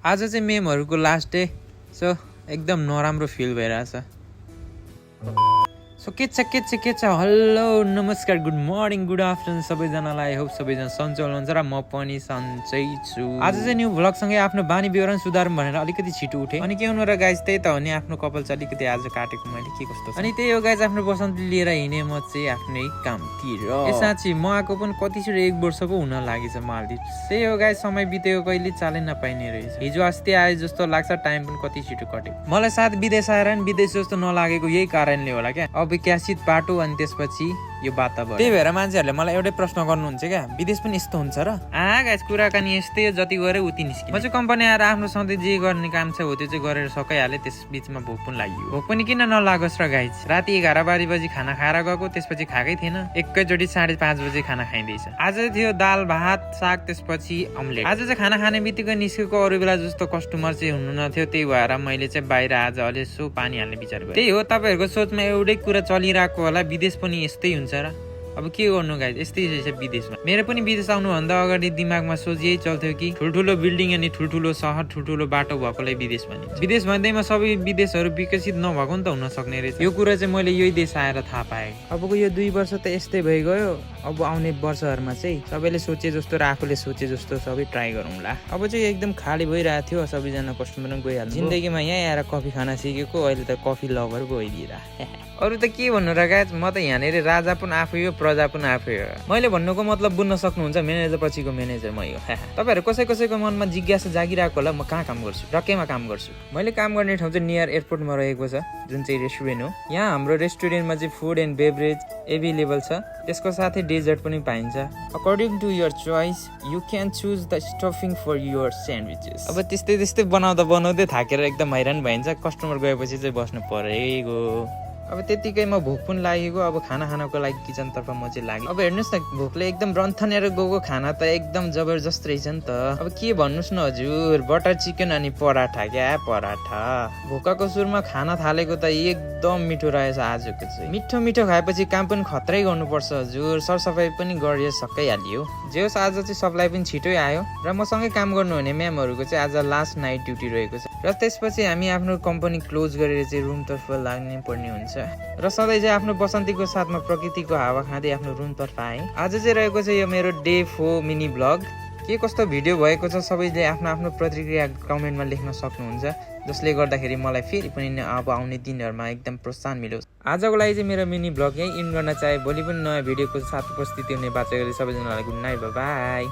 आज चाहिँ मेमहरूको last day so एकदम नराम्रो फिल भइरहेछ। सो के छ हेलो नमस्कार गुड मर्निङ गुड आफ्टरनुन सबैजनालाई। होप सबैजना सन्चै हुनुहुन्छ र म पनि सन्चै छु। आज चाहिँ न्यू भ्लगसँगै आफ्नो बानी विवरण सुधारौँ भनेर अलिकति छिटो उठेँ। अनि के हुनु र गाइज त्यही त हो नि, आफ्नो कपाल चाहिँ अलिकति आज काटेको मैले के कस्तो छ। अनि त्यही हो गाइज आफ्नो बसन्ती लिएर हिँडेँ म चाहिँ आफ्नै कामतिर। ए साँच्ची म आएको पनि कति छिटो 1 वर्ष पो हुन लागेछ मालदिभ। त्यही हो गाइज समय बितेको कहिले चालै नपाइने रहेछ। हिजो अस्ति आए जस्तो लाग्छ, टाइम पनि कति छिटो कट्यो। मलाई साथ विदेश आएर नि विदेश जस्तो नलागेको यही कारणले होला क्या। अब विकसित बाटो अनि त्यसपछि यो वातावरण। त्यही भएर मान्छेहरूले मलाई एउटै प्रश्न गर्नुहुन्छ क्या, विदेश पनि यस्तो हुन्छ र? गाइस कुराकानी यस्तै हो, जति गरे उति निस्किन्छ। म चाहिँ कम्पनी आएर आफ्नो सधैँ जे गर्ने काम छ हो त्यो चाहिँ गरेर सकाइहालेँ। त्यस बिचमा भोक पनि लाग्यो। भोक पनि किन नलागोस् र गाइस, राति 11-12 बजी खाना खाएर गएको, त्यसपछि खाएकै थिएन। एकैचोटि 5:30 बजे खाना खाइँदैछ। आज थियो दाल भात साग त्यसपछि अम्लेट। आज चाहिँ खाना खाने बित्तिकै निस्केको, अरू बेला जस्तो कस्टमर चाहिँ हुनु नथ्यो। त्यही भएर मैले चाहिँ बाहिर आज अलि यसो पानी हाल्ने विचार गरेँ। त्यही हो, तपाईँहरूको सोचमा एउटै कुरा चलिरहेको होला, विदेश पनि यस्तै हुन्छ र? अब के गर्नु गाइस, यस्तै रहेछ विदेशमा। मेरो पनि विदेश आउनुभन्दा अगाडि दिमागमा सोच यही चल्थ्यो कि ठुल्ठुलो बिल्डिङ अनि ठुल्ठुलो सहर ठुल्ठुलो बाटो भएकोलाई विदेश भनिन्छ। विदेश भन्दैमा सबै विदेशहरू विकसित नभएको नि त हुन सक्ने रहेछ। यो कुरा चाहिँ मैले यही देश आएर थाहा पाएँ। अबको यो 2 वर्ष त यस्तै भइगयो। अब आउने वर्षहरूमा चाहिँ सबैले सोचे जस्तो र आफूले सोचे जस्तो सबै ट्राई गरौँला। अब चाहिँ एकदम खाली भइरहेको थियो, सबैजना कस्टमर पनि गइहाल्नु। जिन्दगीमा यहाँ आएर कफी खान सिकेको, अहिले त कफी लभर भइदिएर। अरू त के भन्नु र गाइस, म त यहाँनिर राजा पनि आफै हो प्रजा पनि आफै हो। मैले भन्नुको मतलब बुझ्न सक्नुहुन्छ, म्यानेजर पछिको म्यानेजर मै हो। तपाईँहरू कसैको मनमा जिज्ञासा जागिरहेको होला, म कहाँ काम गर्छु र केमा काम गर्छु। मैले काम गर्ने ठाउँ चाहिँ नियर एयरपोर्टमा रहेको छ, जुन चाहिँ रेस्टुरेन्ट हो। यहाँ हाम्रो रेस्टुरेन्टमा चाहिँ फुड एन्ड बेभरेज एभाइलेबल छ, त्यसको साथै डेजर्ट पनि पाइन्छ। According to your choice you can choose the stuffing for your sandwiches. अब त्यस्तै बनाउँदै थाकेर एकदम हैरान भइन्छ। कस्टमर गएपछि चाहिँ बस्नु परेको। अब त्यतिकैमा भोक पनि लागेको। अब खाना खानको लागि किचनतर्फ म चाहिँ लागेँ। अब हेर्नुहोस् न, भोकले एकदम रन्थनेर गएको खाना त एकदम जबरजस्त रहेछ नि त। अब के भन्नुहोस् न हजुर, बटर चिकन अनि पराठा। क्या पराठा, भोकाको सुरुमा खाना थालेको त एकदम मिठो रहेछ आजको चाहिँ। मिठो खाएपछि काम पनि खत्रै गर्नुपर्छ हजुर, सरसफाइ पनि गरेर सकाइहालियो। जे होस् आज चाहिँ सप्लाई पनि छिटै आयो र मसँगै काम गर्नुहुने म्यामहरूको चाहिँ आज लास्ट नाइट ड्युटी रहेको छ र त्यसपछि हामी आफ्नो कम्पनी क्लोज गरेर चाहिँ रुमतर्फ लाग्नै पर्ने हुन्छ। र सधैँ चाहिँ आफ्नो बसन्तीको साथमा प्रकृतिको हावा खाँदै आफ्नो रुमतर्फ आएँ। आज चाहिँ रहेको चाहिँ यो मेरो डे 4 मिनी ब्लग। के कस्तो भिडियो भएको छ सबैले आफ्नो प्रतिक्रिया कमेन्टमा लेख्न सक्नुहुन्छ, जसले गर्दाखेरि मलाई फेरि पनि अब आउने दिनहरूमा एकदम प्रोत्साहन मिलोस्। आजको लागि चाहिँ मेरो मिनी ब्लग यहीँ इन्ड गर्न चाहे। भोलि पनि नयाँ भिडियोको साथ उपस्थित हुने बाचा गरी सबैजनालाई गुड नाइट, बाई।